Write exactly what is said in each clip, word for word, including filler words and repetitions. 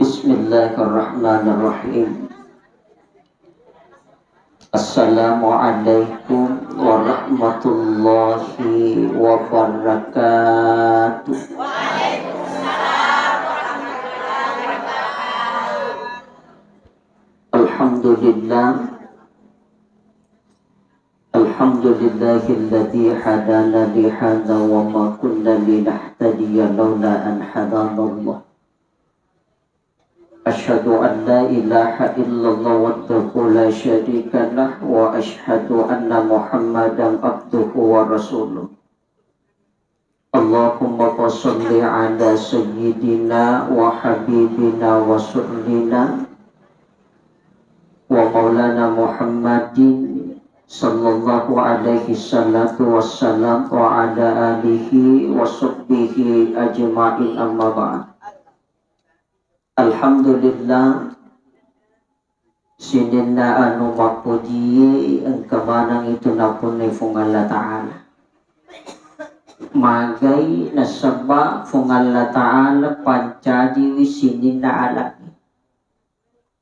Bismillahirrahmanirrahim. Assalamualaikum warahmatullahi wabarakatuh. Alhamdulillah. Alhamdulillahilladzi hadana lihadza wa ma kunna linahtadiya laula an hadanallah. Asyhadu an la ilaha illallah wahdahu la syarika lah wa asyhadu anna Muhammadan abduhu wa rasuluh. Allahumma shalli ala sayyidina wa habibina wa surrina wa maulana Muhammadin sallallahu alaihi salatu wassalam wa ala alihi wa sahbihi ajma'in, amma ba'd. Alhamdulillah, sininna anu mappojie engka maneng itu napunnai Fuang Allah Ta'ala. Magai nasaba Fuang Allah Ta'ala pancajiwi sininna alami.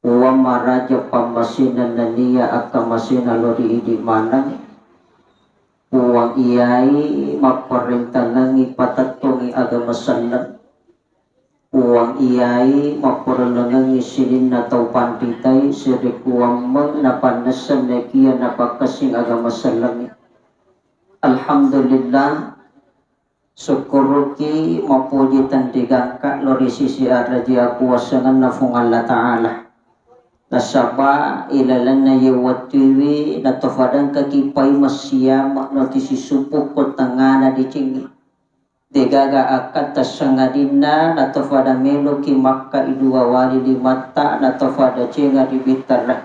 Puang maraja pammasena nennia akkamasena lao ri idi maneng. Puang iyai mapparentangengngi patettongngi agama selleng. Puang iyai mapparellengengngi sininna tau panritai sirikuammeng napannesseng naekia napakkessing agama sellengnge. Alhamdulillah, sukkuruki mapoji tenrigangka lao ri sisi araja kuasangenna Fuang Allah Ta'ala. Nasaba ilalenna iye wettuiwi natofadengkaki paimeng siama noti sisuppu ko tengngana decengnge. Degaga akkatta sangadinna natofada meloki makka idua wali limatta natofada cenga ri bittara.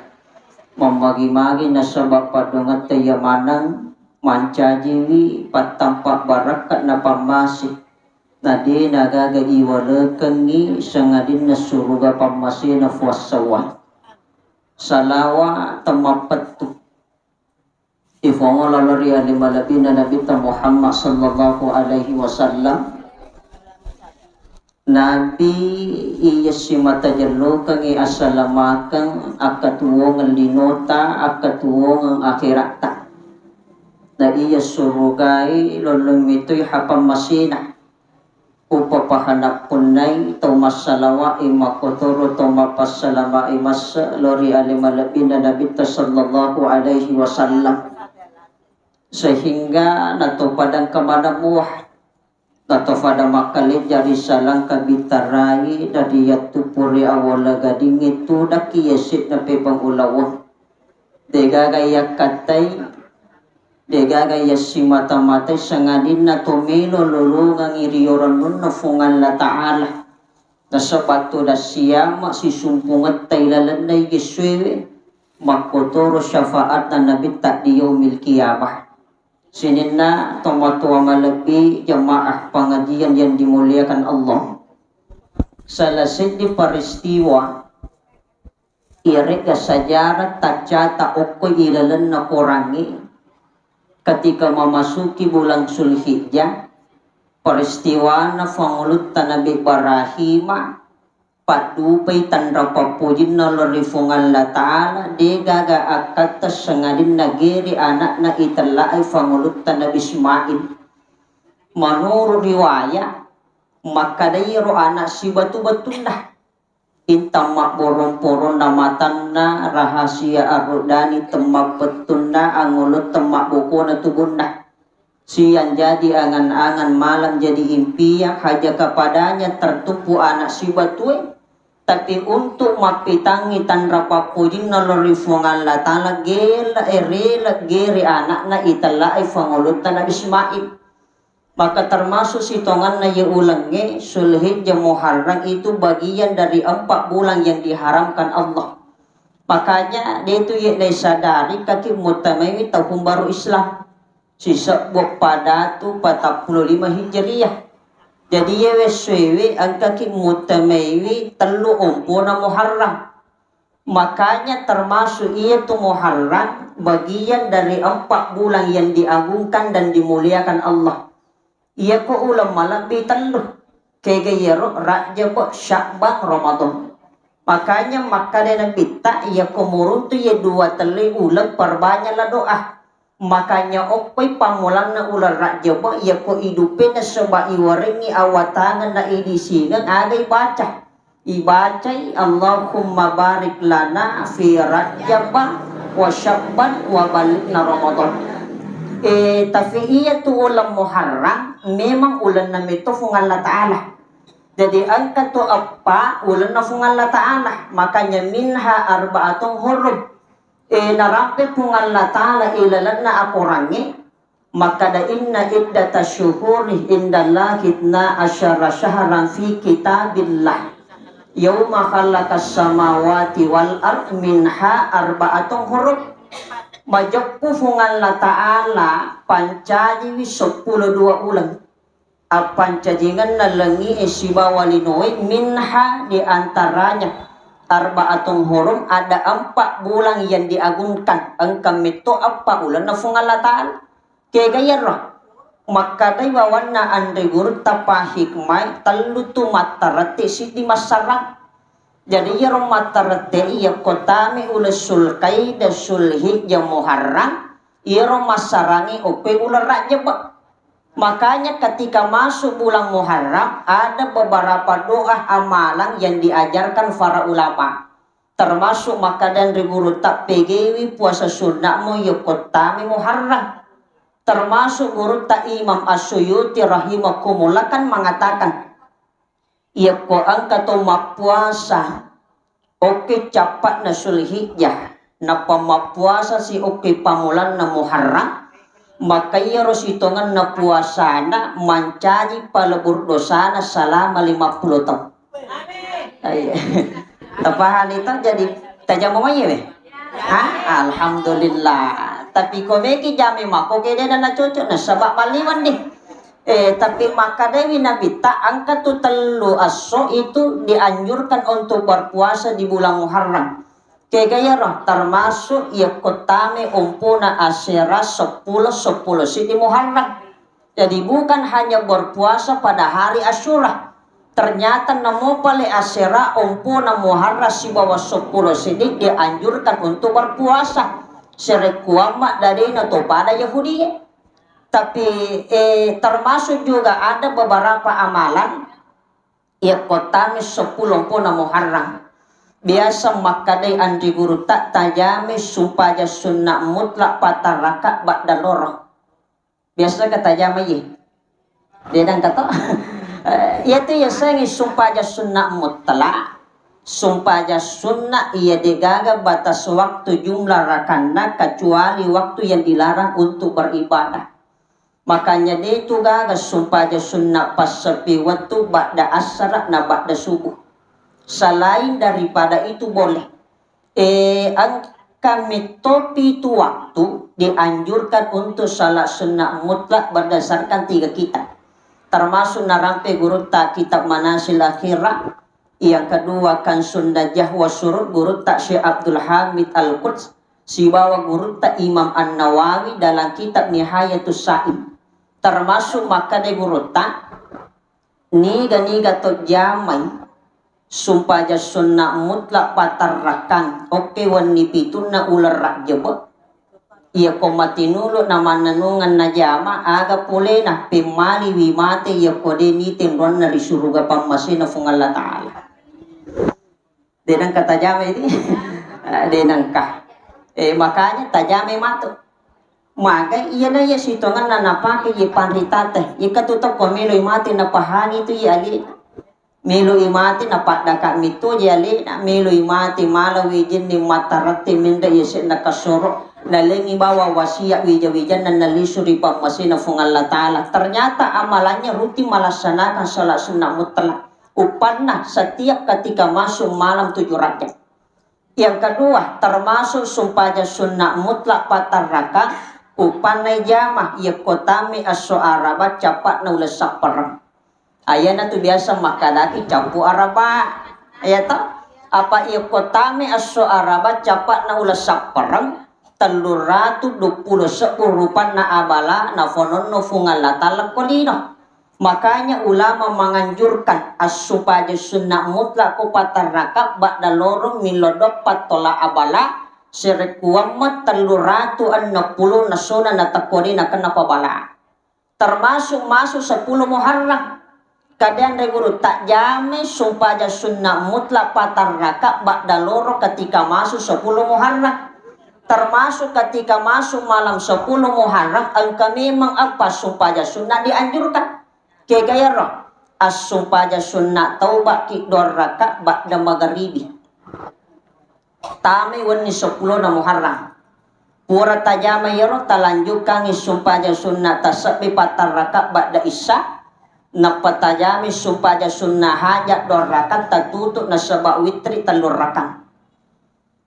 Mammagi-magi nasaba paddongetta iya maneng mancajiwi pattampa barakka napammase. Nade nagaga iwalekengngi sangadinna suruga pammasena Fuang Sawwa. Salawa temmappettu. Ifongolo lao ri ale malebbina Nabitta Muhammad sallallahu alaihi wasallam. Nabi iya simata jellokengngi assalamakeng akkatuwongeng linota, akkatuwongeng akheratta. Na iya surugai lollong mitoi hapang masena. Upapahana punnai tau massalawa'i makkotoro tau mappassalama'i masse lao ri ale malebbina Nabitta sallallahu alaihi wasallam. Sehingga natopadang kamaneng mua, natofada makkalejja ri salangka bittarai dari yattu pura awwala gadingnge tudakki yase'na pepang ulaweng. Degaga yakkattai, degaga yassimata-matai sangadinna to melo lolongengngi ri orennunna Fuang Allah Ta'ala. Nasaba to dassiama sisumpungetta ilalenna igessuewe makkotoro syafaatna Nabitta di yaumil qiyamah. Sininna tomatoa malebbi jamaah pengajian yang dimuliakan Allah. Salah seddi peristiwa iyaregga sejarah taccata okko ilalenna Korangnge, ketika memasuki bulan Zulhijjah, peristiwana fangulutta Nabi Ibrahima paddupai tanra pappojinna lao ri Fuang Allah Ta'ala, degaga akkatta sangadinna gere anakna itella'e fangulutta Nabi Ismail. Menurut riwayat, makkada iyaro anak sibatu-batunna. Intang mabborong-poronna matanna, rahasia arruddani temmappettunna, angolo temmabbokona tubunna. Siang jadi angan-angan, malam jadi impian, haja kepadanya tertumpu anak sibatue. Tapi untuk mappitangngi tanra pappojinna lao ri Fuang Allah Ta'ala, gele, eh, rela gere anakna itella'e fangulutta Nabi Ismail. Maka termasuk sitonganna ye ulengnge, Zulhijjah, Muharram itu bagian dari empat bulan yang diharamkan Allah. Makanya, de tu ye naisadari kaki mutamaiwi tahun baru Islam. Sisebbu padatu patappulo lima Hijriah. Jadi, ye wessuewe engkaki mutamaiwi tellu ompona Muharram. Makanya termasuk iyatu Muharram bagian dari empat bulan yang diagungkan dan dimuliakan Allah. Iyako uleng malebbi tellu. Kega iyaro Rajab, Sya'ban, Ramadan. Makanya makkeda Nabitta, iyako muruntu iya dua tellu uleng, perbanyaklah doa. Makanya okkoi pammulanna uleng Rajjaba, iyako idupe nasaba iwarengngi awatangeng na idisingeng, aga ibaca? Ibacai, "Allahumma barik lana fi Rajjaba wa Sya'ban wa ballighna Ramadan." Eh, tapi iya tu uleng Muharram memang ulenna metto Fuang Allah Ta'ala. Jadi engka tu eppa ulenna Fuang Allah Ta'ala, makanya minha arba'atun hurum. Eh, narampe Fuang Allah Ta'ala ilalenna akorangnge, makkada, "Inna iddata syuhuri indallahi itna asyara syahran fi kitabillah, yauma khalaqas samawati wal ard minha arba'atun hurum." Majeppu Fuang Allah Ta'ala pancajiwi seppulo dua uleng. Appancajingenna lengi'e sibawa linoe, minha, di antaranya, arba'atun hurum, ada empat bulan yang diagungkan, engka metto eppa ulenna Fuang Allah Ta'ala. Kega iyaro? Makkadai bawanna anre gurutta pahikmai, tellu tu mattarette, siddi massarang. Jadi iyaro mattarette iyakko tame uleng Sulkaidah, Sulhijjah, Muharram, iyaro massarangi oppe uleng Rajjaba. Makanya ketika masuk bulan Muharram, ada beberapa doa amalan yang diajarkan para ulama. Termasuk makkada anre gurutta, pegewi puasa sunna'mu yokko tame Muharram. Termasuk gurutta Imam As-Suyuti rahimakumullah kan mengatakan, iyakko engka to mappuasa okke cappa'na Sulhijjah, nappa mappuasa si okke pammulanna Muharram, maka iyaro sitongenna puasana mancaji palebur dosana salama lima puluh taung. Iya. Tapahani to, jadi tajama mai we? Ha? Alhamdulillah. Tapi ko meki jame mako ke de na cocok, nasaba malliwan ni. Eh, tapi makkadewi Nabitta, engka tu tellu esso itu dianjurkan untuk berpuasa di bulan Muharram. Kega iyaro? Termasuk yakko tame ompona asera seppulo, seppulo siddi Muharram. Jadi bukan hanya berpuasa pada hari Asyura. Ternyata namo pale asera ompona Muharram sibawa seppulo siddi dianjurkan untuk berpuasa. Serekkuamma dadena to pada Yahudi. Tapi, eh, termasuk juga ada beberapa amalan yakko tame seppulo ompona Muharram. Biasa makkadai anri gurutta, tajame sumpaja sunna mutlak pataraka badda loro. Biasa ka tajama ye. Dedang kato. Eh, iyatu yasengi sumpaja sunna mutlak. Sumpaja sunna iya degaga batas waktu jumlah rakanna kecuali waktu yang dilarang untuk beribadah. Makanya de tu gaga sumpaja sunna passepi wettu badda assara na badda subuh. Selain daripada itu boleh. Eh, engka mettopi tu waktu dianjurkan untuk salat sunnah mutlak berdasarkan tiga kitab. Termasuk narampe gurutta kitab Manasil Akhirah, yang kedua Kansun Najah wa Surur gurutta Syekh Abdul Hamid Al-Quds, sibawa gurutta Imam An-Nawawi dalam kitab Nihayatus Sa'im. Termasuk makkeda gurutta, niga-niga to jamai sumpaja sunna mutlak patarrakang okke wenni pitunna uleng Rajjaba, iyako matinulu na mannennungeng najama, aga polena pemmaliwi mate iyako de niteng ronna ri suruga pammasena Fuang Allah Ta'ala. De nengka tajama ini. Eh, de nengka. Eh, makanya tajama matu. Maga iyana iya sitongenna napake ye panritate. Ika tu tokko melo mate napahangi tu ye ali. Melo mate napaddaka mitu je alena. Melo mate mala wijinni matarette menre ye senna kasoro. Nalengi bawa wasiat wija-wijanna nalisu ri pammasena Fuang Allah Ta'ala. Ternyata amalannya rutin melaksanakan salat sunnah mutlak. Uppanna setiap ketika masuk malam tujuh Rajab. Yang kedua, termasuk sumpaja sunna mutlak patarraka, uppanna ijama, yakko tame esso Araba, cappa'na uleng sappereng. Ayana tu biasa makkadaki cappu Araba. Ayato? Apa yakko tame esso Araba, cappa'na uleng sappereng, tellu ratu duappulo sebbu rupanna abala nafononno Fuang Allah Ta'ala ko lino. Makanya ulama menganjurkan assumpajang sunna mutlak ko patang raka ba'da loro milodong pattola abala, serekuamma tellu ratu enneng pulo nasona natekko de nakenna pabala. Termasuk masuk sepuluh Muharram. Kemudian ri guru, tajame sumpajang sunna mutlak patang raka ba'da loro ketika masuk sepuluh Muharram. Termasuk ketika masuk malam sepuluh Muharram, engka memang apa sumpajang sunna dianjurkan. Kegayaro, assumpajang sunna tauba ki dua raka ba'da magaribi. Tamai wenni seppulo na Muharram. Pura tajama iyaro, talanjukkangi sumpajang sunna tasebbi patang raka ba'da isya, nappa tajami sumpajang sunna hajat dua raka tatutu nasaba witri tellu raka.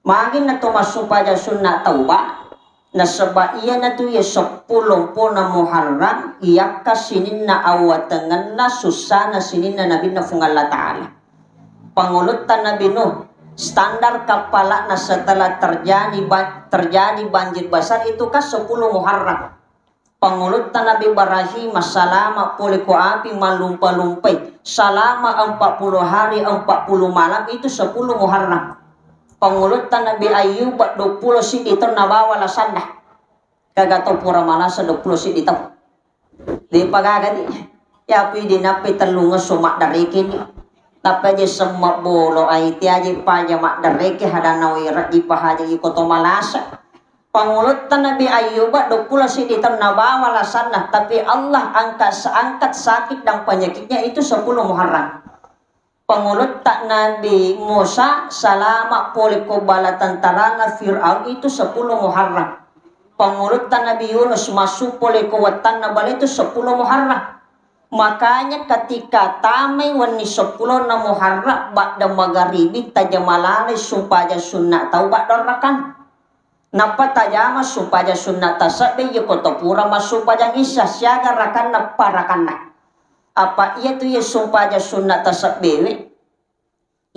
Magi na to massumpajang sunna tauba, nasaba iyanatu iya seppulo mpona Muharram, iyakka sininna awatengenna sussana sininna nabinna Fuang Allah Ta'ala. Pangulutta Nabi Nuh, standar kappala'na setelah terjadi ba-, terjadi banjir besar itu kan sepuluh Muharram. Pangulutta Nabi Ibrahim salama pole ko api mallumpa-lumpai, salama empat puluh hari empat puluh malam itu sepuluh Muharram. Pangulutta Nabi Ayyub dua puluh siddi taung nabawa lasanna. Kaga to pura malasa dua puluh siddi taung. Depa gaga ni. Yapi dinappi tellungesso maddareke ni. Tappa je semma bolo ai tiaje paja maddareke hadanna wera dipahaja iko to malasa. Pangulutta Nabi Ayyuba dua puluh siddi taung nabawa lasanna, tapi Allah angkat, angkat sakit dan penyakitnya itu sepuluh Muharram. Pangulutta Nabi Musa salama pole ko bala tentarana Fir'aun itu sepuluh Muharram. Pangulutta Nabi Yunus massu pole ko wattanna bala itu sepuluh Muharram. Makanya ketika tamai wenni seppulo na Muharram ba'da magaribi tajamalalai sumpajang sunna tauba dua rakang. Nappa tajama sumpajang sunna tasebbe, iyako to pura massumpajang isya siaga rakanna parakanna. Apa iyatu iya sumpajang sunna tasebbewe,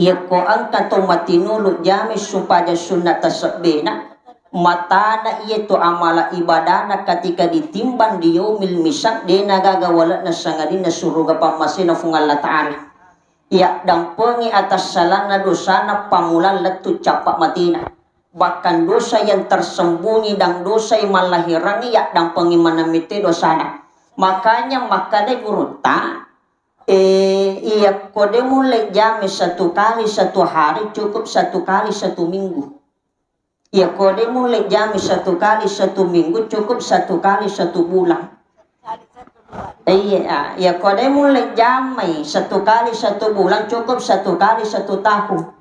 iyako engka to matinulu jami sumpajang sunna tasebbena, matana iyatu amala ibadana ketika ditimbang di yaumil misang, de nagaga wale'na sangadinna suruga pammasena Fuang Allah Ta'ala. Yaddampengi atassalanna dosana pamulang lettu cappa matena. Bahkan dosa yang tersembunyi dan dosa yang mallahirangi yaddampengi maneng mette dosana. Makanya makkeda gurutta, eh, iyakko de mulle jami satu kali satu hari, cukup satu kali satu minggu. Iyakko de mulle jami satu kali satu minggu, cukup satu kali satu bulan. Iya, ah, iyakko de mulle jamai satu kali satu bulan, cukup satu kali satu tahun.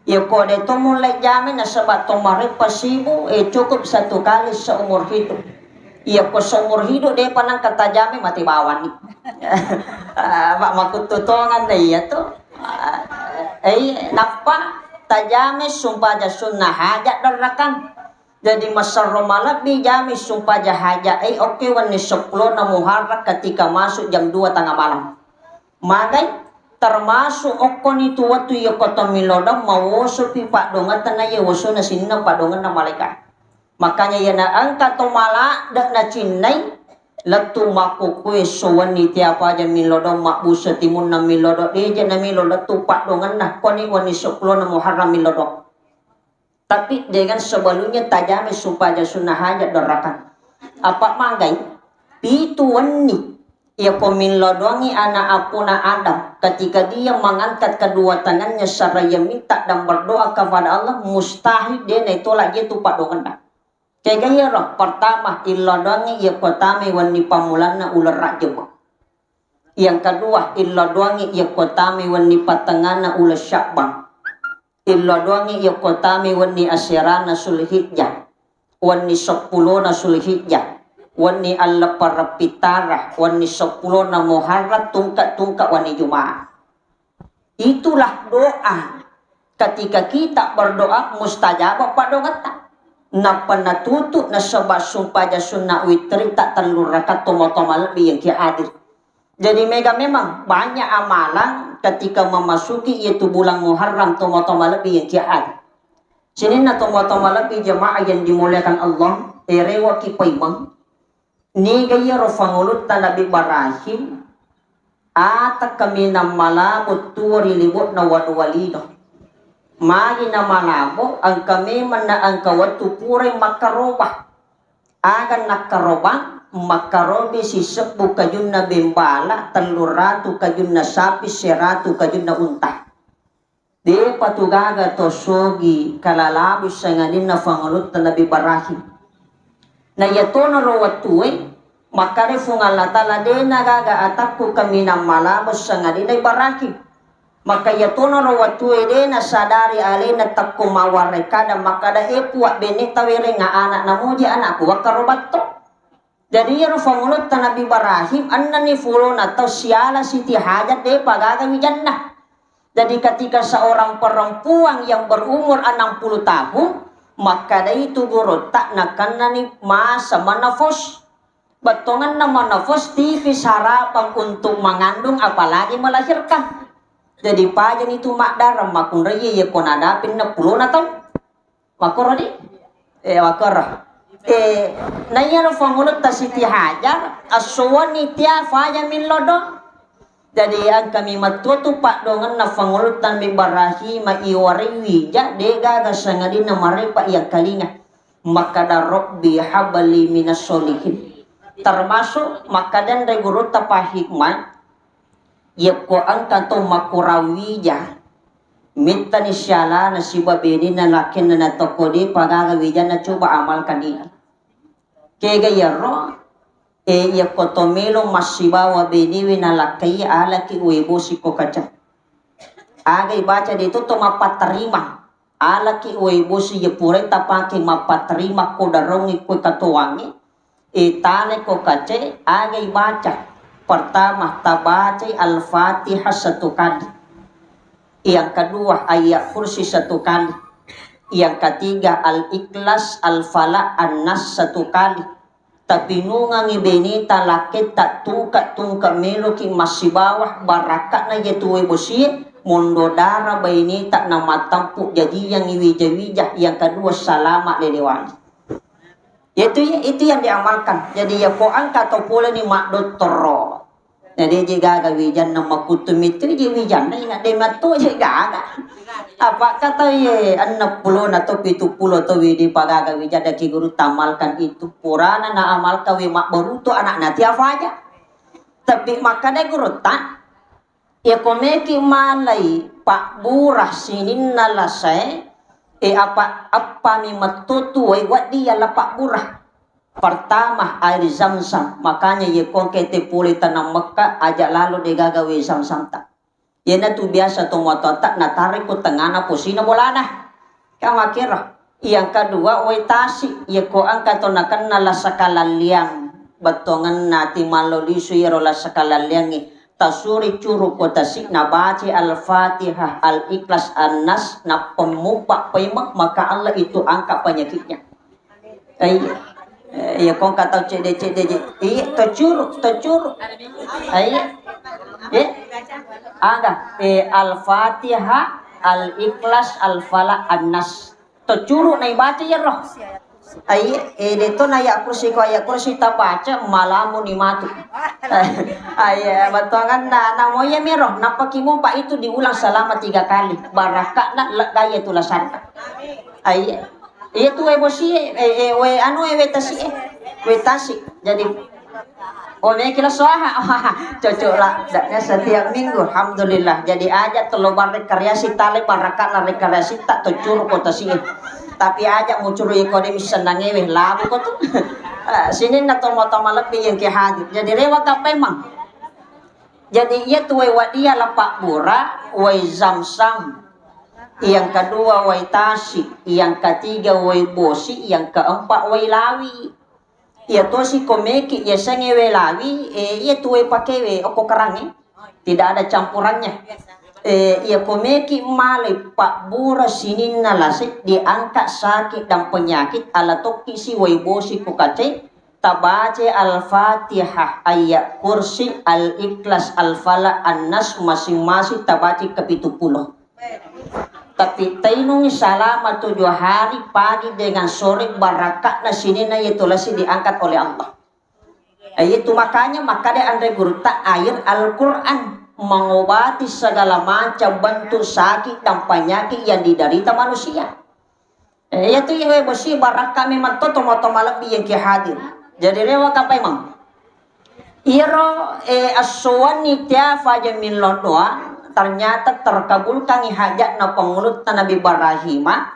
Iyakko de to mulle jamai nasaba to marepa sibu, eh, cukup satu kali seumur hidup. Iyakko seumur hidup depa nangka tajamai, mate bawani. Ah, Pak, makuttu tongan deh iya to. Ah, eh, nappa tajamai sumpajang sunna hajat dua rakang. Jadi maserro malebbi jami sumpajang hajat e, oke, wenni seppulo na Muharram ketika masuk jam dua tengah malam. Magai, termasuk okkoni tu wettu iyako to milodong mawosopi paddongetta na iya wosona sininna paddongenna malaika. Makanya iyana engka to maladde nacinnai lettu makkukue esso wenni tiapa aja milodong mabbusa timunna milodong, deje na milo lettu paddongenna koni wenni seppulo na Muharram milodong. Tapi dengan sebelumnya tajame sumpajang sunna hajat dua rakang. Apa magai? Pitu wenni. Iyako millodoangi anak apuna Adam, ketika dia mengangkat kedua tangannya seraya minta dan berdoa kepada Allah, mustahil de naitolak je tu paddongenna. Kega iyaro? Pertama, illodoangi iyako tamai wenni pammulanna uleng Rajab. Yang kedua, illodoangi iyako tamai wenni pattengngana uleng Sya'ban. Illodoangi iyako tamai wenni aserana Sulhijjah, wenni seppulona Sulhijjah, wenni alleppereng pittara, wenni seppulona Muharram, tungka-tungka wenni Jumat. Itulah doa. Ketika kita berdoa, mustajabah paddongetta. Nappa natutu nasaba sumpajang sunna witri ta tellu rakaat tomatoa malebbi yang ki hadir. Jadi mega memang banyak amalan ketika memasuki yaitu bulan Muharram tomatoa malebbi yang ki hadir. Sininna tomatoa malebbi jemaah yang dimuliakan Allah, erewa ki paimeng. Niga iyaro fangulutta Nabi Ibrahim, Ata kaminang malabo tuo ri libo'na wanuwa lino. Magi na malabo, engka memang na engka wettu purai makkaroba. Aga nakkarobang, makkarobi sisebbu kajunna bembala, tellu ratu kajunna sapi, seratu kajunna unta. Depa tu gaga to sogi kalalabu sangadinna fangulutta Nabi Ibrahim. Na iyatonaro wettue, makkada Fuang Allah Ta'ala, "Dena gaga atakku kaminang malabo sangadinna Ibrahim." Maka iyatonaro wettue de nasadari alena takko mawarre kada makkada, "E Puang, bene tawerenga anak namuji anakku, wakkaro batto." Jadi iyaro fangulutta Nabi Ibrahim, ennani fulona tau siala Siti Hajar depa gaga wijanna. Jadi ketika seorang perempuan yang berumur enam puluh tahun, makkadai tu gurutta nakennani masa menopause. Bettuanganna menopause, tipis harapan untuk mengandung apalagi melahirkan. Jadi pajani tu maddareng makkunrai iya ko nadapi enam puluh na tau. Makkoro di? Eh, makkoro. Eh, na iyaro fangulutta Siti Hajar, assuwani tia faja millodo. Jadi engkami mattua tu paddoangenna fangulutta Nabi Ibrahim, iwarai wija, degaga sangadinna marepa iyakkalinga. Makkada, "Rabbi habli minas solihin." Termasuk makkada anre gurutta Pak Hikmat, Yekko engka to makurang wija, mettani sialana siba benena lakkenna na tokko depa gaga wijanna, coba amalkan ini. Kega iyaro, e, yekko to melo massibawa benewe nalakkai, alaki uwe bosi ko kaca. Aga ibaca de to to mappattarima. Alaki uwe bosi ye purai tapake mappattarima ko darongi ko katoangi. E, tale ko kace, aga ibaca? Pertama, tabacai Al-Fatihah satu kali. Yang kedua, ayat kursi satu kali. Yang ketiga, Al-Ikhlas, Al-Falaq, An-Nas satu kali. Tapinungangi beneta lakketta tungka-tungka meloki massibawa barakka'na je tuwe bosie, mondo dara baineta na mattampu jajiyangi wija-wija. Yang kedua, salama lelewali. Itu, itu yang diamalkan. Jadi, ya ko engka to pole ni maddottoro. Jadi, je gaga wijanna makuttu mitu je wijanna, ingat de matto je gaga. Apa kata ye, enam puluh na to pitu puluh to widi pagaga wijanna ki guru tamalkan itu. Purana na amalkan we mabbarutu anak na tiafaja. Tapi makkada guru ta, Iyako meki malai pabbura sininna lasae, e, apa, appami metto tuwai wedding yala pabbura. Pertama, air zam-zam. Makanya iyako engka te pole tanang Mekka, aja lalo degaga wae zam-zam ta. Iyanatu biasa tomatoatta natareko tengana posina bolana. Kamakero. Yang kedua, wae tasi. Iyako engka to nakenna lasa kalalliang, bettuangenna ati mallo lisu iyaro lasa kalalliangnge, tasuri curu ko tasi, nabaca Al-Fatihah, Al-Ikhlas, An-Nas, nappemmubba paimeng, maka Allah itu angkat penyakitnya. Iya. Eh, iya, kong kata cede-cede je. Iya, tocuru, tocuru. Iya. Eh, aga, eh, Al-Fatihah, Al-Ikhlas, Al-Falaq, An-Nas. Tocuru na ibaca iyaro. Ai, eh, de to na ayat kursi, ko ayat kursi tabaca, malamuni matu. Ai, eh, bettuanganna, namo iya miro, napaki mupa itu diulang selama tiga kali. Barakakna leggai itu lasanna. Ai, iya tu wae bosi, eh, eh, wae anu, eh, wae tasi, eh. Wae tasi. Jadi, Oh, meki la suaha. Cocok la. Daknya setiap minggu, alhamdulillah. Jadi aja telo barre rekreasi tale barakakna rekreasi tak tocuru kota sih. Tapi aja mucuru iko de misennangewe labu ko tu. Eh, sininna tomo-tomo lebih yang ke hadir. Jadi rewa tak memang. Jadi iya tu wae wadia lapak bura, wae zam-zam. Yang kedua wae tasi, yang ketiga wae bosi, yang keempat wae lawi. Iya tosi ko meki, iya sengewe lawi, eh, iya tuwe pakewe okko kerangnge. Tidak ada campurannya. Eh, iya ko meki malai pabbura sininna lase, diangkat sakit dan penyakit, ala tokki si wae bosi ko kace, tabace Al-Fatihah, ayat kursi, Al-Ikhlas, Al-Falaq, An-Nas, masing-masing tabace kepitu pulo. Tapi tainungi selama tujuh hari pagi dengan sore, barakakna sininna iya tulasi diangkat oleh Allah. Eh, itu makanya makkeda anre gurutta, air Al-Quran mengobati segala macam bentuk sakit dan penyakit yang diderita manusia. Eh, iya tu iya bosi barakka memang to tomo-tomo lebbi yang ki hadir. Jadi rewa kapai mang. Iro eh assowanni tia faja min lodoa ternyata terkabulkangi hajatna pengulutta Nabi Ibrahima.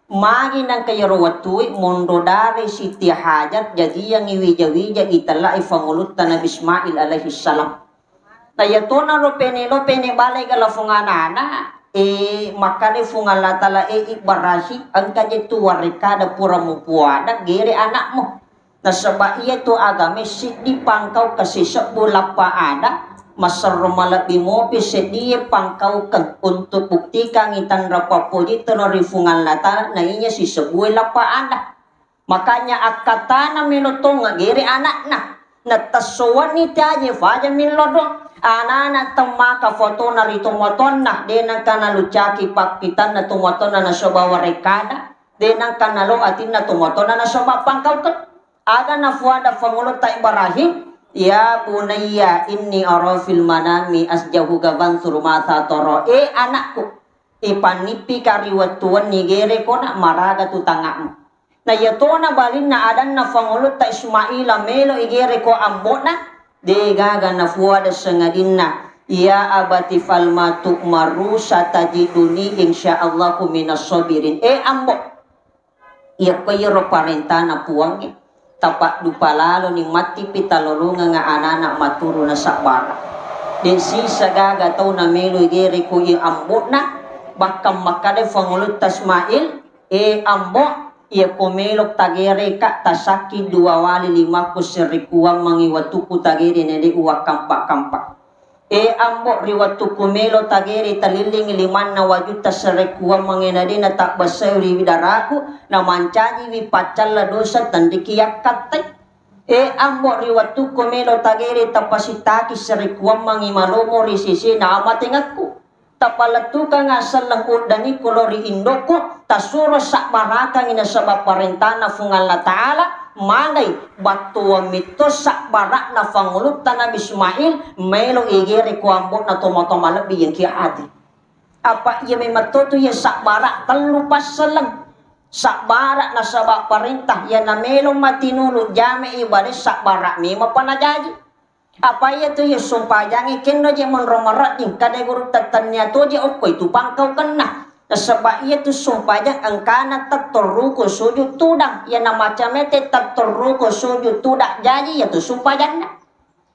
Magi nangka iyaro wettue monro dare Siti Hajar jajiangngi wija-wija itellai fangulutta Nabi Ismail alaihi salam. Na iyatonaro pene lo pene bale gala fung anana, eh, makkada fung Allah Ta'ala, eh, Ibrahim, engka je tu warekkada pura mupuada gere anakmu. Nasaba iyatu agame siddi pangkau kasisebbu lappa ada, maserro malebbi mopi seddie pangkaukeng untuk buktikangi tanra pappoji tero ri Fuang Allah Ta'ala, na iya sisebbue lappa ada. Makanya akkatana melo tonga gere anakna. Natassowanni taje faja millodo. Anana temmaka fotona ri tomatoanna, de nangka nalucaki pakkitanna tomatoanna nasoba warekkada, de nangka nalo atinna tomatoanna nasoba pangkaukeng. Aga nafuada fangulutta Ibrahim, "Ya bunayya inni ara fil manami asjahuka fansur masa toro." Eh anakku, ipannippika ri wettu wenni gere kona maraga tu tangakmu. Na iyatona balinna adanna fangulutta Ismaila melo igere ko ambo'na, de gaga nafuada sengadinna, "Ya abati falma tu'maru satajiduni insyaallahu minas sabirin." Eh ambo, iyakko iyaro parentana Puangnge, tapaddupa laloni mattipi talolongengnga anana maturu nasabbara. De sisa gaga tau namelo igere ko i ambo'na, bahkan makkada fangulutta Ismail, "Eh ambo, iyako melo tagereka tasakki dua wali limakku serikuammengi wettukku tagere na de uwakkampa-kampa." Eh ambo, ri wettukku melo tagere talillingi limanna wajutta serekuammengi na de natabbessai ri daraku, namancajiwi paccalla dosa tenriki yakkattai. Eh ambo, ri wettukku melo tagere tapasitaki serekuammengi malomo ri sesena amatengekku. Tapalettukanga selleng uddanikku lao ri indokku, tasuro sabbarakangi nasaba parentana Fuang Allah Ta'ala, magai battuang mitto sabbara'na fangulutta Nabi Ismail, melo igere ko ambo'na tomatoa malebbi yang kia ati. Apa iya memang to tu iya sabbara tellu passelleng. Sabbara nasaba parentah, iya namelo matinulu jame ibadah sabbara memang panajaji. Apa iya tu iya sumpajangnge kenno je monro marejjing, kada guru tettennia to je okko itu pangkaukenna. Nasaba iya tu sumpajang engkana tettorruku sujud tudang, iya namaca mete tettorruku sujud tudang jaji iya tu sumpajanna.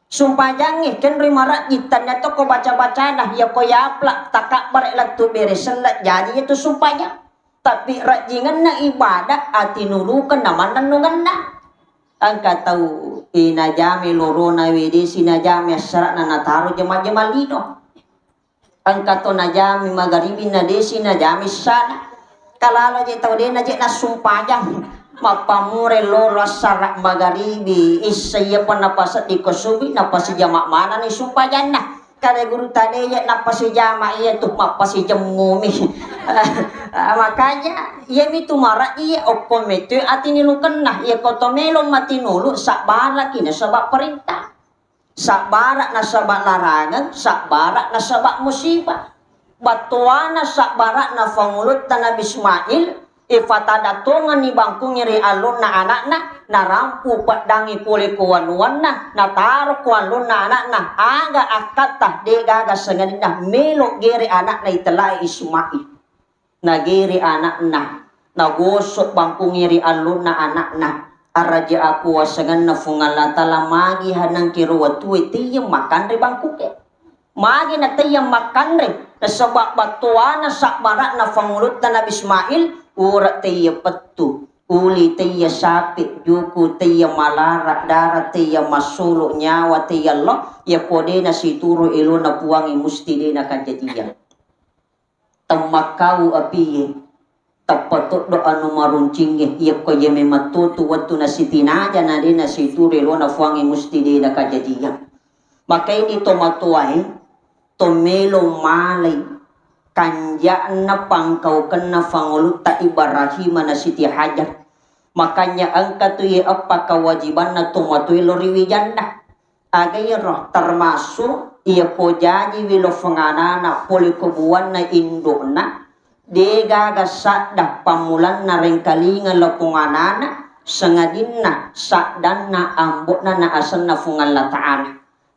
Sumpajangnge kenroi marejjing, tennia to ko baca-bacana, iya ko yapla takabbare lettu bere selle jaji iya tu sumpajang. Tapi rejjingenna ibadah atinulukeng namannennungenna. Engka tau, eh, najame lorona wede sinajame assara'na nataro jema-jema lino. Engka to najame magaribi na desi najame sana. Kalalo je tau de naje nasumpajang. Mappamure loro assara magaribi, issa iya pa napasedding ko subi, napasijama manani sumpajanna. Kada guru tade iya nappasijama iya tu mappasijemmumi. Ah, makanya iya mitu mara iya okko metu atinilukenna, iya ko to melo matinulu sabbaraki nasaba perintah. Sabbara nasaba larangeng, sabbara nasaba musibah. Battuana sabbara na fangulutta Nabi Ismail, ifatadatongenni bangkungnge ri allonna ana'na, narampu peddangngi pole ko wanuanna, nataro ko allonna ana'na, aga akkatta, de gaga sengadinna melo gere ana'na itellai Ismail. Nagere ana'na, nagosok bangkungnge ri allonna ana'na. Araja akuasengenna Fuang Allah Ta'ala, magi hanangkiro watue teyye makanre bangkuke. Magi na teyye makanre, nasaba battuana sabbara'na fangulutta Nabi Ismail, ura teyye pettu, uli teyye sapi, juku teyye malara, dara teyye massolo, nyawa teyye lo, iya ko de nasituru elona Puangnge musti de nakajajiyang. Temmakkau apie, tappa toddo anu maruncingnge, iyakko iya memang totu wettu nasitinaja na de nasituru elona Fuangnge musti de nakajajiyang. Maka ini tomatoae, to melo malai kanja'na pangkaukenna fangulutta Ibrahim na Siti Hajar. Makanya engka tu iya eppa kewajibanna tomatoa lao ri wijanna. Aga iyaro? Termasuk iya ko jajiwi lao fenganana pole ko buanna indokna, degaga sadda pammulanna rengkalinga lao fenganana, sangadinna saddanna ambo'na na asenna Fuang Allah Ta'ala.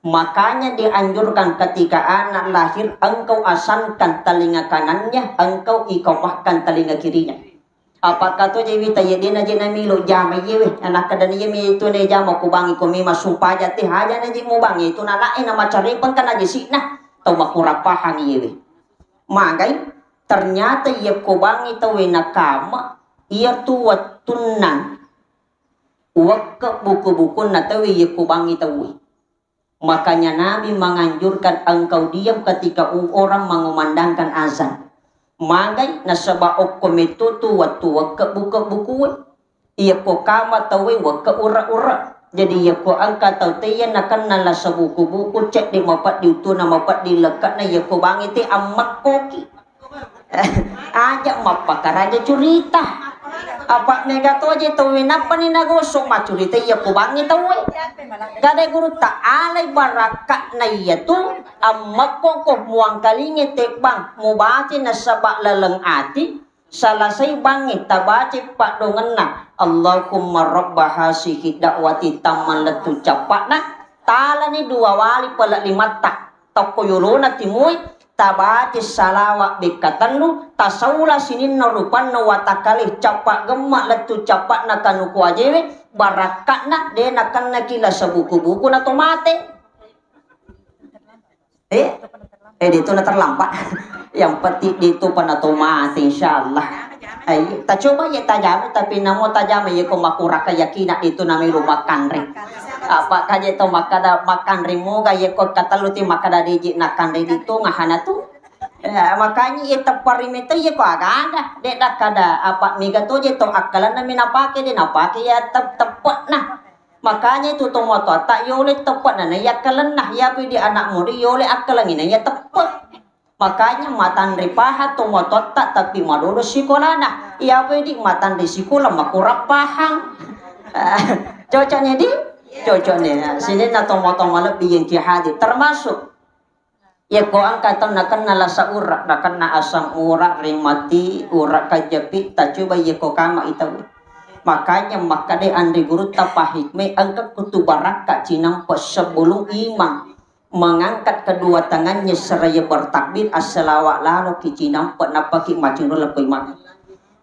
Makanya dianjurkan ketika anak lahir, engkau asankan telinga kanannya, engkau ikomahkan telinga kirinya. Apa kato je wita, ye dena je namilo jama iyewe. Anak kadani iye mi itu ne jama ku bangi ko mi masumpaja te haja na je mu bangi itu na anaknya na macarepeng kan aja sikna. Tau makurapahang iyewe. Magai, ternyata iye ko bangi tauwe nakama, iya tu wettunna wekke buku-bukunna tauwe iye ko bangi tauwe. Makanya Nabi menganjurkan engkau diam ketika u-, orang mengumandangkan azan. Magai nasaba okko metto tu wettu wekke buku-bukue. Iya ko kama tauwe wekke ura-ura. Jadi iya ko engka tau te iya nakenna lasa buku-buku cedde mapeddi utuna mapeddi lekke'na iya ko bangi te ammekkoki. Aja mappakaraja curita. Apa mega toje tauwe nappani nagosok maccurita iya ko bangi tauwe. Gade gurutta alai barakka'na iya tu ammekkoko muangkalinge tebbang mubace nasaba laleng ati. Salasai bangnge tabaca paddongenna, Allahumma rabba hasihi da'wati tamma lettu cappa'na, talani dua wali pale limatta, tokko yolona timoi, tabaca salawa bekka tellu, tasaula sininna rupanna watakkale cappa gemma lettu cappa'na kanuku ajewe, barakka'na de nakennaki lasa buku-buku na to mate. Eh, eh, itu na terlambat. Yang penting itu pernah to mate, insyaallah. Ayo, tacoba ya tajama, tapi namo tajama ya ko makurang keyakinan itu namanya lu makanre. Apa kaje to makkada makanre moga ya ko katellu ti makkada diji nakanre ditu ngahana tu. Ya, makanya ya tepari mete ya ko agada. Dek dak kada apa mega to je to akkalan nami napake de napake ya tep tepek nah. Makanya itu tomatoatta yole teppe'na na yakkalenna, yapi di anak muda yole akkalengi na ya teppe'. Makanya matanre paha tomatoatta tapi madodo sikolana. Yapi di matanre sikola makurang pahang. Cocoknya di? Cocoknya. Sininna tomatoa malebbi yang ki hadir termasuk Yekko engka tau nakenna lasa ura, nakenna asam ura, rimati, ura kajapi, tacoba yekko kama itau. Makanya makkeda anre gurutta pahikmai engka kutu barakka cinampe sebelum imam mengangkat kedua tangannya seraya bertakbir, assalawa lalo ki cinampe nappaki macinro leppo imam.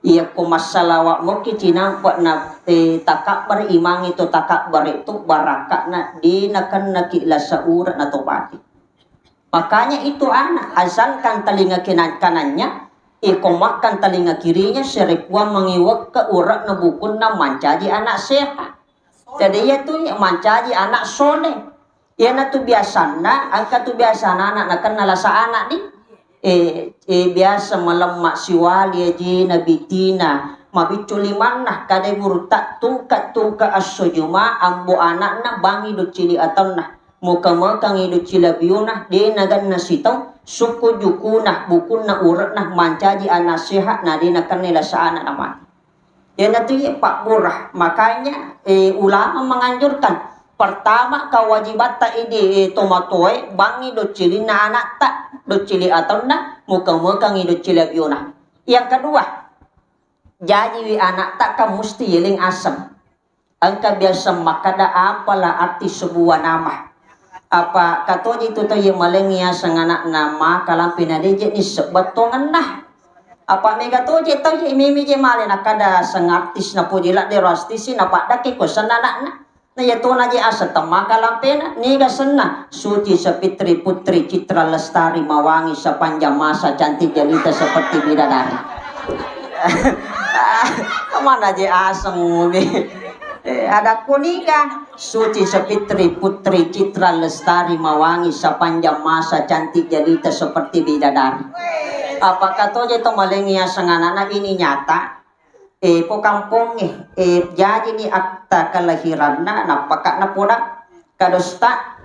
Yekko massalawa moki cinampe na, eh, takabbar imang itu takabbar itu barakkana de nakennaki lasa ura natobati. Makanya itu anak, azankan telinga kena-, kanannya, ikomakkan telinga kirinya, serekuang mengiwekka urekna bukunna mancaji anak sehat. Jadi iya tu mancaji anak soleh. Iyana tu biasanna, engka tu biasana anak nakenna lasa anak di. Eh, eh, biasa malemma siwali aji nabitina, mabiccu limanna, kadai gurutta tungka-tungka esso juma, ambo anakna bangi doccili ataunna. Muka-mukangi doccila biona, de naganna sitau, sukku jukuna, bukunna urekna, mancaji anak sehat, na de nakenna lasa anak namati. Iyanatu iya pabbura. Makanya, eh, ulama menganjurkan, pertama kewajibatta idi, eh, tomatoe, bangi doccilinna anakta, doccili ataunna, muka-mukangi doccila biona. Yang kedua, jajiwi anakta kan musti yeling aseng. Engka biasa makkeda, apalah arti sebuah nama? Apa katoji tu tau ye malengi aseng anakna maka lampe na deje ni sebettongenna. Apa mega toje tau ye mimi je male nakkeda aseng artis na poji ladde ro artis na paddake ko senna anakna. Na ya tona je aseng temmaka lampena, niga senna? Suci Sapitri Putri Citra Lestari Mawangi sepanjang masa cantik jelita seperti bidadari. Mana je aseng mumi. Eh, ada kuniga, Suci Sapitri Putri Citra Lestari Mawangi sepanjang masa cantik jelita seperti bidadari. Apakah toje to malengi aseng anakna ini nyata? Eh, po kampongnge, eh, jajini akta kelahiranna, nappaka'na poda, kadosta,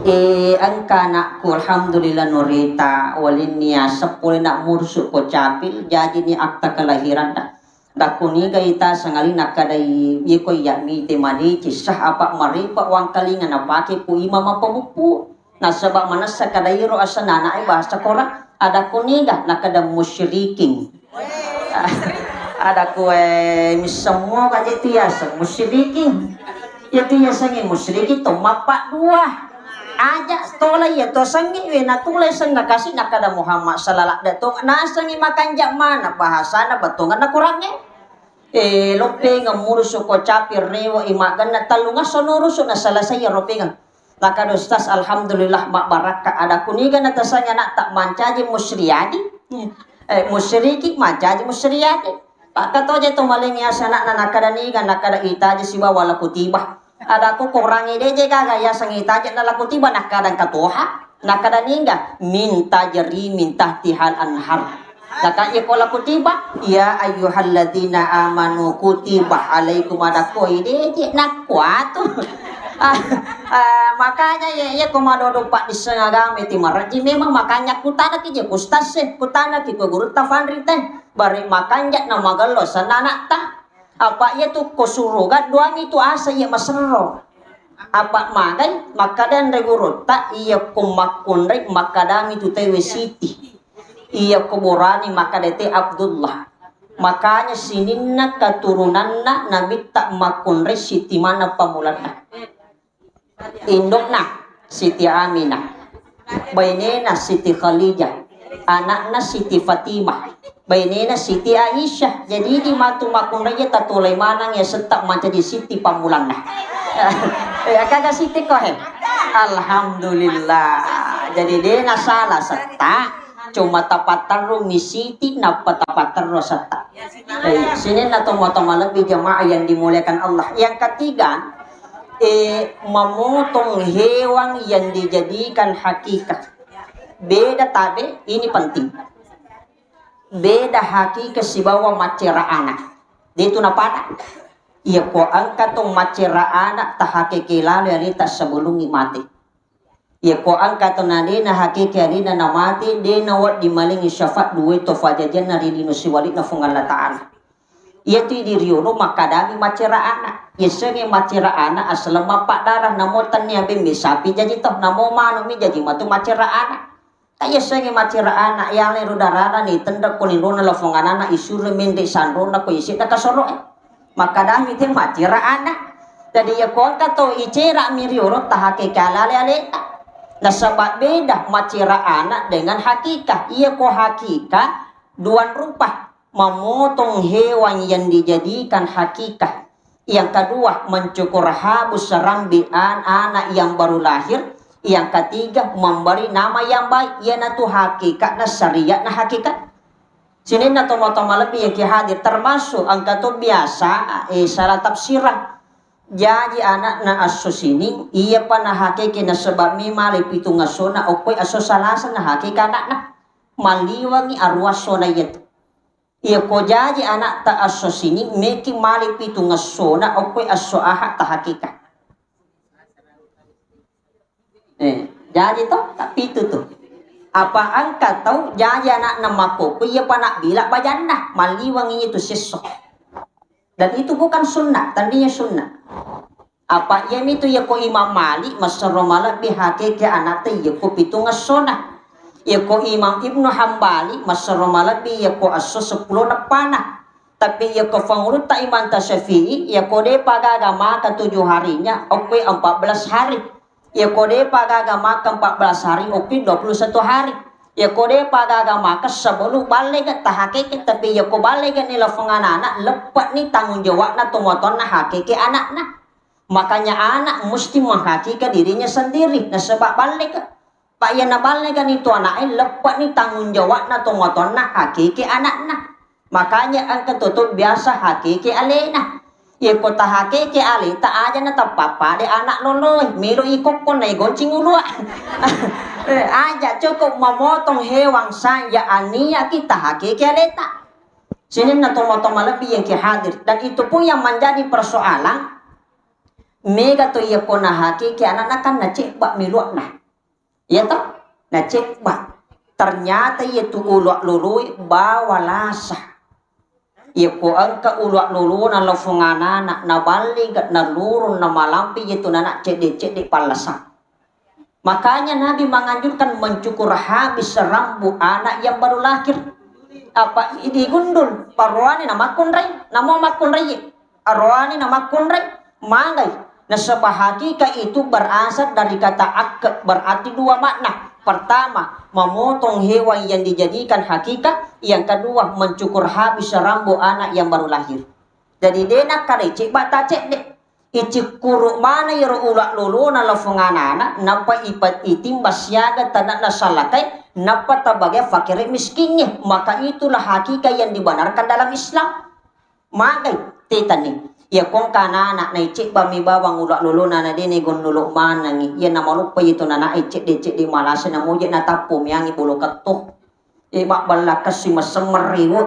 eh, engka anakku, alhamdulillah, norita, walinnia seppulo nak mursu ko capil, jajini akta kelahiranna. Dakkuniga ita sangali nakkadai, iko iya mite madeceng sah apa marepa wangkalinga napake ku imang mappamuppu. Nasaba manessa kada iro asenna ana'e bahasa Korang. Ada kuniga, nakada musyrikin. Ada kue missemmo ka je tu yaseng musyrikin. Ya tu yasengi musyrikin to mappa dua. Aja tola iya to sengi we natulai senna kasi nakada Muhammad sallallahu alaihi wasallam nasengi makanja mana bahasana betongan na Korangnge. Eh, loppengeng murusu ko capi rewo i maggenna tellungesso nurusu na selesai ya ropengeng. Nakada Ustaz, alhamdulillah, mabbarakka. Ada kuniga na tasangi anak tak mancaji musriadi. Eh, musyriki mancaji musriadi. Pakka toje to malengi asanakna nakada niga, nakada itaji sibawa la kutiba. Ada ku korangi deje gaga yaseng itaji na la kutiba nakada katoha. Nakada niga, minta jeri minta tihal anhar. Naka iya ko la kutiba, ya ayyuhalladzina amanu kutiba alaikum ada ko ide je nakkuatu. Ah, ah, makanya ya iya ko madodo pak diseng agama itu marji memang makanya kutana ki je ku ustaz sih, kutana ki ko guru tafanri teh. Bare makanja na magello senna anakta. Apa iya tu ko suruga doang itu asa iya maserro. Apa magai makkada anre gurutta iya ko makkunrai makkadami tu tewe Siti. Iya ko borani makkada te Abdullah. Makanya sininna keturunanna nabitta makkunrai Siti mana pamulanna. Indokna Siti Aminah, bainena Siti Khadijah, anakna Siti Fatimah, bainena Siti Aisyah. Jadi idi matu makkunraie tatolai manang ya setta mancaji Siti pammulanna. Eh, kaga Siti ko he? Alhamdulillah. Jadi dena salah setta, cuma tapatterru mi Siti nappa tapatterru setta. Eh, sininna tomatoa malebbi jamaah yang dimuliakan Allah. Yang ketiga, eh, memotong hewan yang dijadikan hakikah. Beda tabe, ini penting. Beda hakikah sibawa maccera anak. Dia itu napada. Iya ko engka to maccera anak tahakeke lalo aleta sebelum mate. Iya ko engka to na de nahakeke alena namate, de nawedding malengi syafaat dua to fajajanna ri lino siwali'na Fuang Allah Ta'ala. Iyatu idi riolo makkadami maccera anak. Yasengnge maccera anak aseleng mappaddara, namo tennia bemme sapi jaji to, namo manomi jaji matu maccera anak. Ta yasengnge maccera anak, yalero darana ni tenre ko linrona lafong anana isuro menre sanrona ko isidda kasoroe. Makkadami te maccera anak. Jadi iya ko engka to icera mi riolo tahakeka lale aleta. Nasaba beda maccera anak dengan hakikah. Iya ko hakikah dua rupa. Memotong hewan yang dijadikan hakikah. Yang kedua, mencukur habus serambi an-, anak yang baru lahir. Yang ketiga, memberi nama yang baik. Iyanatu hakikatna syariatna hakikat. Sininna tomatoa malebbi yang ki hadir, termasuk engka to biasa, eh, salah tafsiran. Jaji anakna asso sining, iya pa nahakeke nasaba mi male pitung assona, okkoi asso salasa nahakeke anakna. Maliwangi aruwa assona iyatu. Iya ko jaji anakta asso sining, meki male pitung assona, okkoi asso aha tahakeka. Eh, jaji to, tappitu tu. Apa engka tau jaji anakna makkokko, iya pa nabbila bajanna, maliwang iya tu siesso. Dan itu bukan sunnah, tandingnge sunnah. Apa iyami tu iya ko Imam Malik massero malebbi hakeke anakta iya ko pitung essona. Iya ko Imam Ibnu Hambali massero malebbi iya ko esso seppulo neppana. Tapi iya ko fangurutta Imam Syafi'i, iya ko depa gaga maka tujuh harinya, okkoi empat belas hari. Iya ko depa gaga maka empat belas hari, okkoi dua puluh satu hari. Iya ko depa gaga maka sebelum ballega tahakeke, tapi iya ko ballega ni lafong anana, leppa ni tanggung jawabna tomatoanna hakeke anakna. Makanya anak mesti menghakiki dirinya sendiri, nasaba ballega. Pa iya naballega ni tu anaknya, leppa ni tanggung jawabna tomatoanna hakeke anakna. Makanya engka tutu biasa hakeke alena. Iya ko tahakeke aleta aja na tappa pade anak loloe, melo ikokko na igoncing ulua. Eh, aja cukup memotong hewan saja ania kita hakeke aleta. Sininna tomatoa malebbi yang ki hadir. Dan itu pun yang menjadi persoalan, mega to iya ko nahakeke anakna kan nacebba miluakna. Iya to? Nacebba. Ternyata iya tu ulua loloe bawa lasa. Iyako engka ulua lolona lafong anana, naballiga, nalurung, namalampe, iyatu nana cedde-cedde pallasa. Makanya Nabi menganjurkan mencukur habis rambut anak yang baru lahir. Apa digundul, paroane namakkunrai, namo makkunrai, aroane namakkunrai, magai. Nasaba hakika itu berasal dari kata akke, berarti dua makna. Pertama, memotong hewan yang dijadikan hakika. Yang kedua, mencukur habis rambut anak yang baru lahir. Jadi de nakkarecce bata cedde. Icikkuru mana iyaro ulua lolona lafong anana, nappa ipa-, itimba siaga tanana salakai, nappa tabagea fakir miskinnya. Maka itulah hakika yang dibenarkan dalam Islam. Magai, tetani. Iya kongka anana naicebba mi bawang ulua lolona na dene gonnolo manangi. Iya namaloppa itu nana cedde-cedde malasa namoje natappo miangi bolo ketto. Eh, mabballakessi mesemmeng riwe.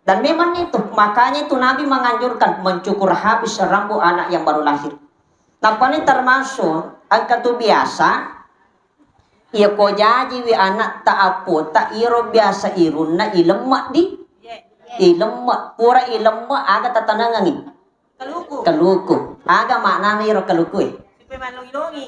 Dan memang itu, makanya itu Nabi menganjurkan mencukur habis rambut anak yang baru lahir. Nappani termasuk engka tu biasa, iya ko jajiwi anak ta apota iro biasa irunna ilemma di ilemma, pura ilemma aga tatanangangi. Kaluku. Kaluku. Aga maknana iro kaluku e? Supaya mallongi-longi.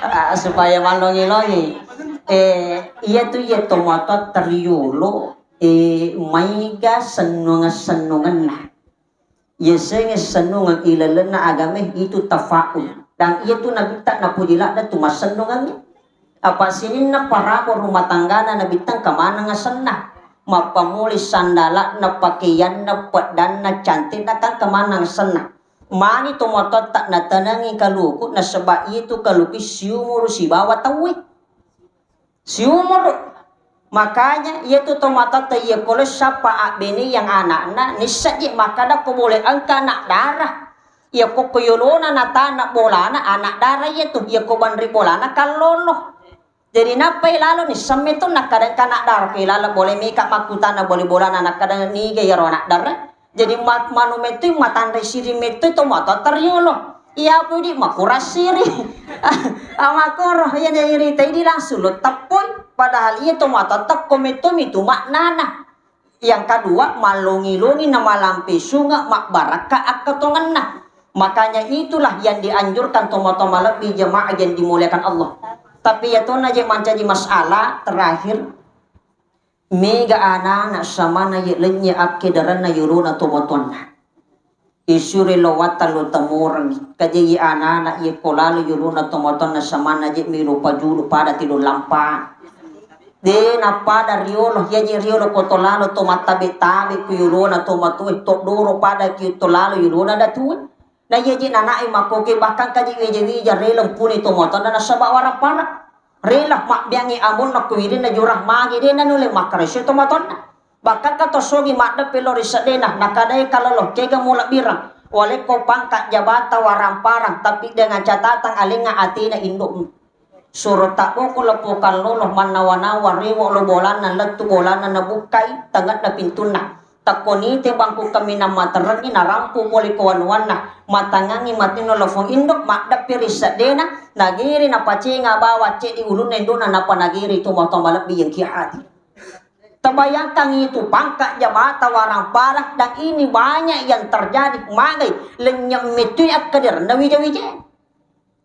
Ah, supaya mallongi-longi. Eh, iya tu iya tomatoatta riolo, eh, maiga sennungeng-sennungenna. Iya sengnge sennungeng ilalenna agame itu tafaul. Dan iya tu nabitta napuji ladda tu massennungengngi. Apa sininna parabo rumah tanggana nabitta engka maneng asenna. Mappamuli sandala'na, pakaianna, peddanna, cantikna kan engka maneng asenna. Mani tomatoatta natanangi kaluku nasaba itu kaluku siumuru sibawa tauwe. Siumuru. Makanya iya tu tomatoatta iya kolo sappa abbene yang anakna nissa je makkada ko bole engka anak darah. Iya ko ko yolona natana bolana anak darah iya tu, iya ko banri bolana kallolo. Jadi nappai lalo ni semme tu nakkada engka anak darah, ke lalo boleh mika makkutana boleh bolana nakkada niga iyaro anak darah. Jadi ma-, manu mettui matanre siri mettui to matoatta riolo. Iya pudi makurang siri. Amakoro iya de irita idi langsung lo teppoi. Padahal iya to matoatta ko metto mitu maknana. Yang kedua, mallongi-longi na malampe sunge mabbarakka akkatongenna. Makanya itulah yang dianjurkan tomatoa malebbi jemaah yang dimuliakan Allah. Tapi ya tona je mancaji masalah terakhir, mega anana samana ye lenye akkederanna yolona tomatoanna. Isure lo watta lo temurengngi. Kaje ye anana ye ko lalo yolona tomatoanna samanna je melo pajulu pada tido lampa. De napada riolo, iya je riolo ko to lalo to mattabe-tabe ku yolona tomatoe, to doro pada ki to lalo yolona datue. Na iya je nanae makoke bahkan kaje wija-wija rela puni tomatoanna nasaba warang para. Rela mabbiangi amonna ko wirinna jurang magi de nanule makkarese tomatoanna. Bahkan ka to sogi maddeppe lao ri seddena, nakadai kalolo, kega mulebbirang, walekko pangkat jabata waramparang, tapi dengan catatan alengnga atena indo'mu. Suro tabboko leppo kallolo, mannawa-nawa, rewo lo bolanna, lettu bolanna, nabukkai tengedda pintunna. Takko nite bangku kaminang materengngi, narampu pole ko wanuanna, matangangngi matinno lofong indo, maddeppe ri seddena, nagiri napacenga bawa ceddi ulunna indona, napa nagiri tu matoa malebbi yang kia hati. Terbayangkan itu pangkat jabata warang parang dan ini banyak yang terjadi. Magai lenyap metui akkadirenna wija-wija.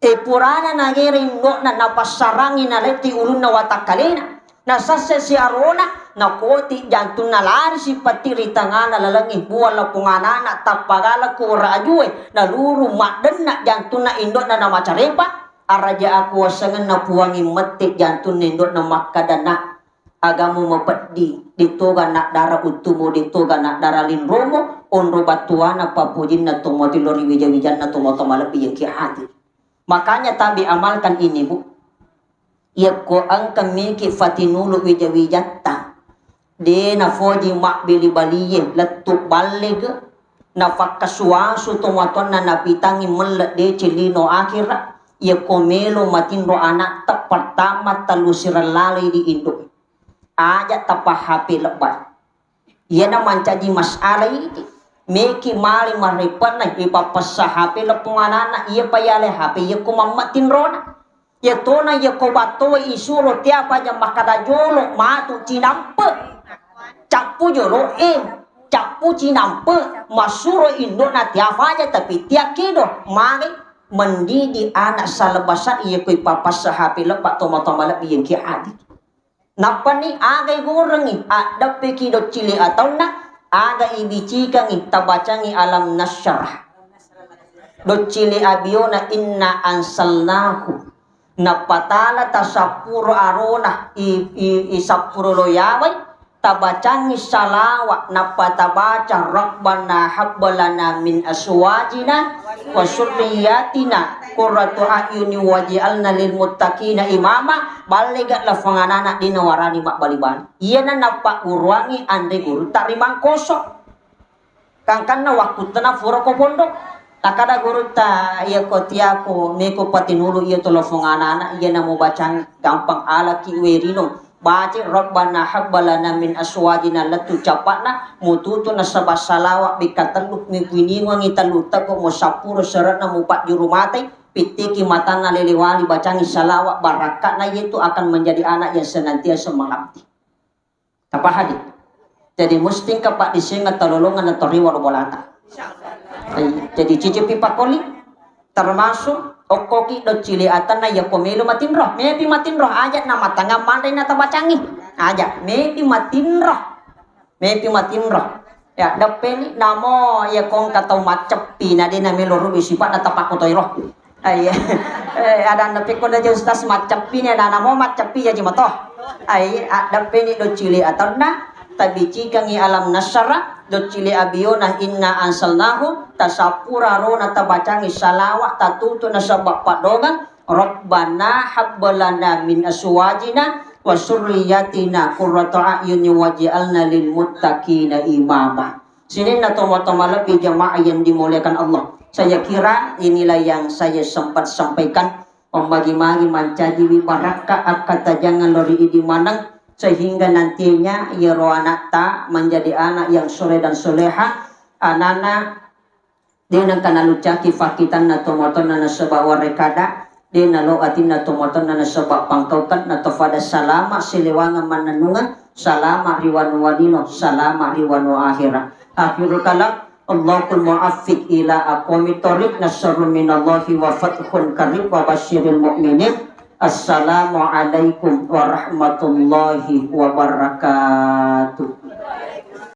E purana nagere indo'na napassarangi naletti ulunna watakkalena. Nasasse siarona nakoti jantunna lari sipatti ri tangana lalengnge buang lapong anana tappagala ku rajue naluru maddenna jantunna indo'na namacarepa. Araja aku wasengenna puangi mette jantunna indo'na makkada na Agamu mapeddi, de toga naddara uttumu, de toga naddara linromu, onro battuana pappojinna tomatoa lo ri wija-wijanna tomatoa malebbi yang kia hati. Makanya tabi amalkan ini, Bu. Yakko engka miki fatinulu wija-wijatta, de nafoji mabbili-balie lettu ballege, nafakkasuasu tomatoanna napitangi melle deceng lino akhira, yakko melo matinro anatta pertama tellu sireng laloi di indo. Aja tappa H P lebbar. Iyana mancaji masalah idi. Meki male marepenna ipappessa H P leppung anana, iya payale H P yakko mamma tinrona. Iya tona yakko battoe isuro tiapa aja makkada jolo matu cinampe. Cappu jolo e. Cappu cinampe, massuro indo'na tia faja, tapi tia kedo, mage mendidik anak salebasa iya ko ipapassa H P lebba toma-toma lebbi yengki adi. Nappani aga igorengngi, addeppeki doccili ataunna, aga ibicikangngi, tabacangngi alam nasyrah. Doccili abiona inna ansalnahu. Napatala tasappuro arona, i, i, i sappuro lo yawai, tabacangngi salawa, nappa tabaca, "Rabbana habbalana min aswajina wa surriyatina qurratu a'yuni waj'alna lil muttaqina imama." Ballega lafanganana dina warani mabbali-bali. Iyana nappagguruangngi anre gurutta ri Mangkoso. Kangkanna wakkuttana furako pondok. Takada gurutta, "Iya ko tiako meko patinulu iya to lafong anana, iya namo bacang gampang alaki werino. Baca Rabbana habbalana min aswajina lettu capakna, mututu nasaba salawa bikka tellu, mipininguangi tellu teko mo sappuro serekna mupajjuru matai, pittiki matanna lele wali bacangi salawa, barakkana yetu akan menjadi anak yang senantiasa mengabdi." Tapahadi? Jadi musti engka paddisengeng talolongan atau riwalo bolata. Jadi cicipi pakoli, termasuk okkoki doccili atanna yako melo matinro. Mepi matinro, aja na matangang manre na tabacangi. Aja, mepi matinro. Mepi matinro. Ya, deppeni namo ya kongka tau macceppi na de na melo rubi sipakna tapakko toiro. Aiya. Eh, adanna pekko daja Ustaz macceppi ni, adanna mo macceppi jaji mato. Ai, addeppeni doccili atanna, tabicikangi alam nasara, doccili abiona inna ansalnahu, tasappura rona tabacangi salawa, tatutu nasaba paddogang, Rabbana habbalana min aswajina wa surriyatina qurrata a'yuni waj'alna lil muttaqina imama. Sininna tomatoa malebbi jamaah yang dimuliakan Allah. Saya kira inilah yang saya sempat sampaikan. Mammagi-magi mancajiwi barakka akkatajangan lao ri idi maneng, sehingga nantinya iyaro anakta menjadi anak yang soleh dan soleha, anana de nengka naluccaki fakkitanna tomatoanna nasaba warekada, de nalo atinna tomatoanna nasaba pangkaukeng, nato fada salama silewangang mannennungeng, salama ri wanua lino, salama ri wanua akhira. Akhirul kalam, Allahul muwaffiq ila aqwamit thoriq, nasrun minallahi wa fathun qarib wa basyiril mu'minin. Assalamualaikum warahmatullahi wabarakatuh.